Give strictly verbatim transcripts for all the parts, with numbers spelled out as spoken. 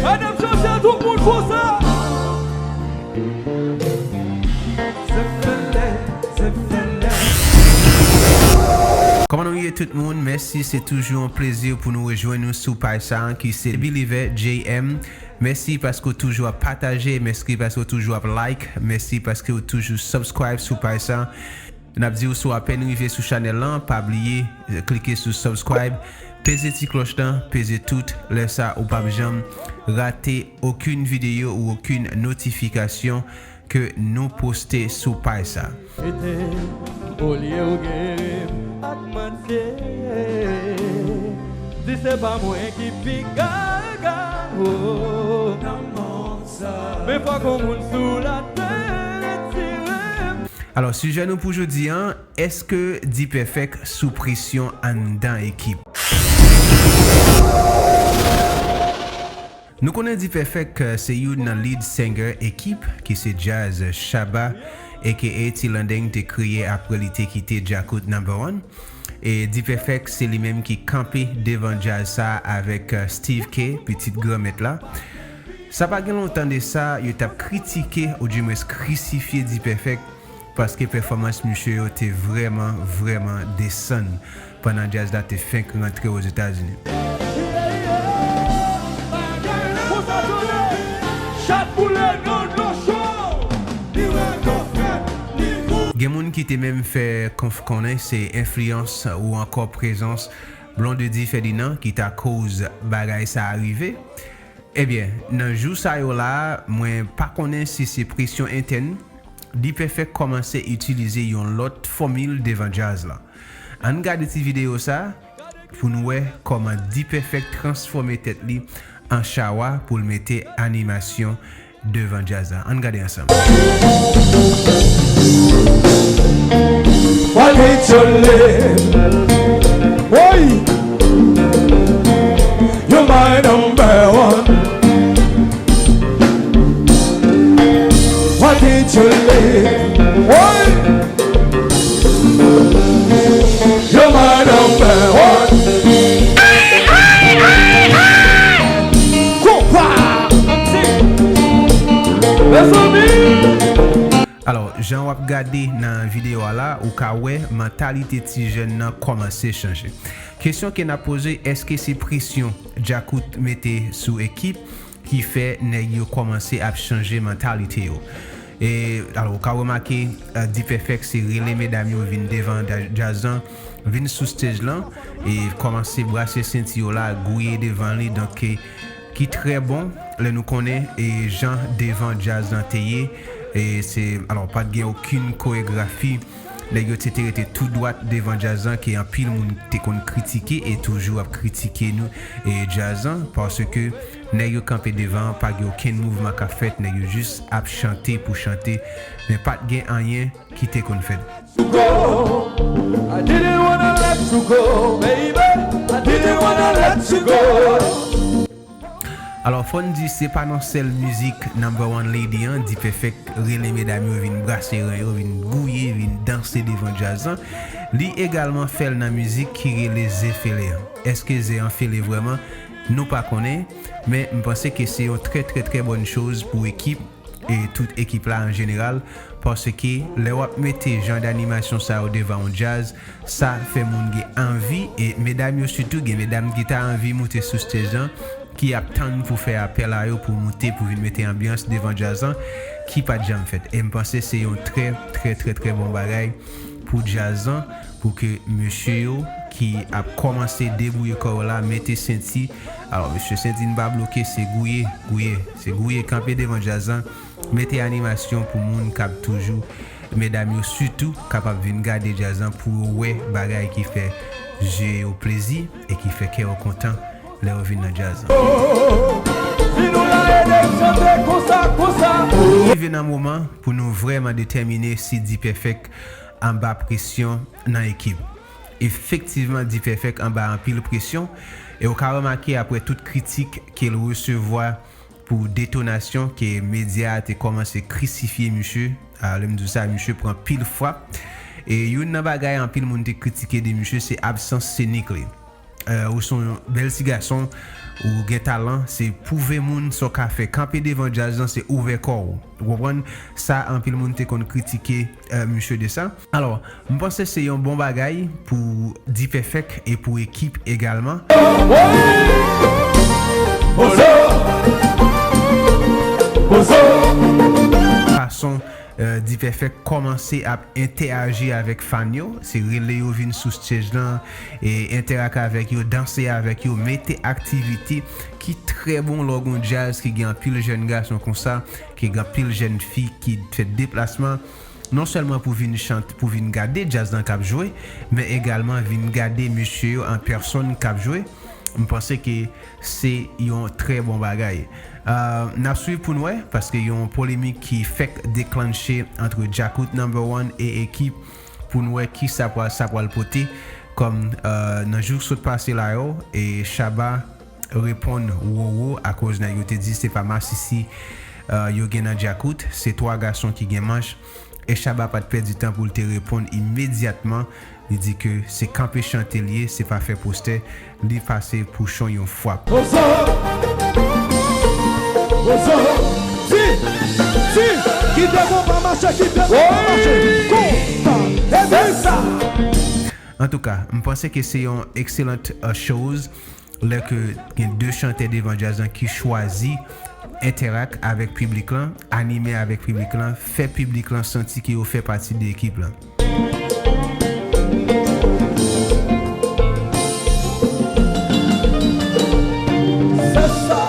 Madanm Chantal, tout moun konsa. Kòman nou ye tout moun? Mèsi, se toujou yon plezi pou nou rejwenn nou sou paj sa a ki se Believer J M. Mèsi paske w toujou ap pataje, mèsi paske w toujou ap like, mèsi paske w toujou subscribe sou paj sa. N ap di w, si w apèn rive sou chanèl lan, pa bliye, eh, klike sou subscribe, peze ti klòch lan, peze tout, lè sa ou p ap janm rate okenn videyo ou okenn notifikasyon ke nou poste sou paj sa. Kite, olye w geri m ak manti, di se pa mwen ki pi gaga, oh, nan mond sa. Men fòk yon moun sou latè retire m. Alò, sijè nou pou jodi a, èske D-Perfect sou presyon anndan ekip? Nou konnen D-Perfect, eh, se youn nan lead singer ekip, ki se Jazz Shabba, A K A T Landing te kreye apre li te kite Djakout Number One. E D-Perfect se li menm ki kanpe devan jazz sa avèk, eh, Steve K, pitit Granmèt la. Sa pa gen lontan de sa, yo t ap kritike, oudimwens krisifye D-Perfect, paske pèfòmans misye yo te vrèman, vrèman desann pandan jazz la te fenk rantre Ozetazini. Gen moun ki te menm fè konf konnen se enfliyans ou ankò prezans Blondedy Ferdinand ki ta koz bagay sa a rive. Ebyen, nan jou sa yo la a, mwen pa konnen si se presyon entèn, D-Perfect kòmanse itilize yon lòt fòmil devan jazz la. Ann gade ti videyo sa pou n wè kòman D-Perfect transfòme tèt li an chawa pou l mete animasyon devan jazz la. Ann gade ansanm. Why did you leave? Woy! You're my number one. Why did you leave? Woy! You're my number one. Konpa! Mezanmi! Alò, jan w ap gade nan videyo a la, ou ka wè mantalite ti jèn nan kòmanse chanje. Kesyon ke n ap poze, èske se presyon Djakout mete sou ekip ki fè nèg yo kòmanse ap chanje mantalite yo? E, alò, ou ka remake, eh, D-Perfect se rele medam yo vin devan da-, jazz lan, vin sou stage lan, e kòmanse brase senti yo la, gouye devan li, donk, e, ki trè bon, lè nou konnen, e, jan devan jazz lan te ye, e, se, alò, pa t gen okenn koregrafi, nèg yo te, te rete tou dwat devan jazz lan, ke anpil moun te konn kritike e toujou ap kritike nou, e, jazz lan, paske nèg yo kanpe devan, pa gen okenn mouvman k ap fèt, nèg yo jis ap chante pou chante, men pa t gen anyen ki te konn fèt. To go. I didn't wanna let you go, baby. I didn't wanna let you go. Alò, fò n di, se pa nan sèl mizik Number One Lady an, D-Perfect rele medam yo vin brase ren yo, vin gouye, vin danse devan jazz lan. Li egalman fè l nan mizik ki rele Ze Fele an. Èske ze an fele vrèman? Nou pa konnen, men m panse ke se yon trè, trè, trè bòn choz pou ekip e tout ekip la an jeneral, paske lè w ap mete jan d animasyon sa yo devan yon jazz, sa fè moun gen anvi, e medam yo sitou, gen medam ki ta anvi moute sou stage lan, ki ap tann pou fè apèl a yo pou moute, pou vin mete anbyans devan jazz lan, ki pa t janm fèt. E m panse se yon trè, trè, trè, trè bon bagay pou jazz lan, pou ke mesye yo ki ap kòmanse debouye kò yo la, mete senti. Alò, mesye, senti n pa bloke, se gouye, gouye, se gouye, kanpe devan jazz lan, mete animasyon pou moun k ap toujou, medam yo sitou, kapab vin gade jazz lan pou yo wè bagay ki fè je yo plezi e ki fè kè yo kontan lè yo vin nan jazz lan. Rive nan moman pou nou vrèman detèmine si D-Perfect anba presyon nan ekip. Efektivman, D-Perfect anba anpil presyon, e w ka remake apre tout kritik ke l resevwa pou detonasyon ke medya a te kòmanse krisifye misye, a, lè m di w sa, misye pran pil frap, E youn nan bagay anpil moun te kritike de misye, se absans senik li. Euh, ou se yon bèl ti gason, ou gen talan, se pwouve moun sa w ka fè. Kanpe devan djaz lan, se ouvè kò w. Ou konprann? Sa, anpil moun te konn kritike, euh, misye de sa. Alò, m panse se yon bon bagay pou D-Perfect e pou ekip egalman. Fason euh, D-Perfect kòmanse ap entèaji avèk fan yo, se rele yo vin sou stage lan, e entèrak avèk yo, danse avèk yo, mete aktivite ki trè bon lè w gen yon djaz ki gen anpil jèn gason konsa, ki gen anpil jèn fi ki fè deplasman, non sèlman pou vin chante, pou vin gade djaz lan k ap jwe, men egalman vin gade mesye yo an pèsòn k ap jwe. M panse ke se yon trè bon bagay. Euh, n ap swiv pou n wè, paske yon polemik ki fèk deklanche ant Djakout Number One e ekip, pou n wè kisa pral, sa pral pote kòm, euh, nan jou k sot pase la yo, e Shabba reponn Roro akoz nèg yo te di se pa masisi, euh, yo gen nan Djakout, se twa gason ki gen manch. E Shabba pa t pèdi tan pou l te reponn imedyatman. Li di ke se kanpe chante l ye, se pa fè postè, li pase Pouchon yon fwap. Ozo! Ozo! Di! Di! Kite konpa mache, kite konpa mache! Konpa! E se sa! Antouka, m panse ke se yon excellent, euh, chose lè ke gen de chantè devan djaz lan ki chwazi entèrak avèk piblik lan, anime avèk piblik lan, fè piblik lan santi ke yo fè pati de ekip lan. Se sa.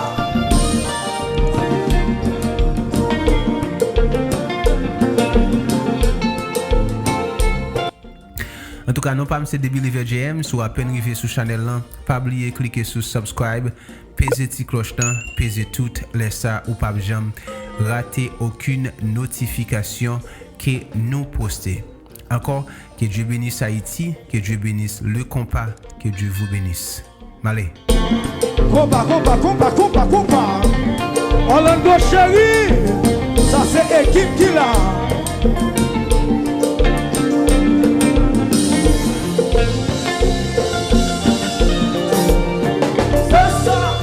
Antouka, non pa m se The Believer J M. Si w apèn rive sou chanèl lan, pa bliye klike sou subscribe, peze ti klòch lan, peze tout, lè sa ou p ap janm rate okenn notifikasyon ke nou poste. Ankò, que Dieu bénisse Haïti, que Dieu bénisse le compas, que Dieu vous bénisse. M ale. Konpa, konpa, konpa, konpa, konpa. Orlando cheri, sa se ekip ki la. Se sa.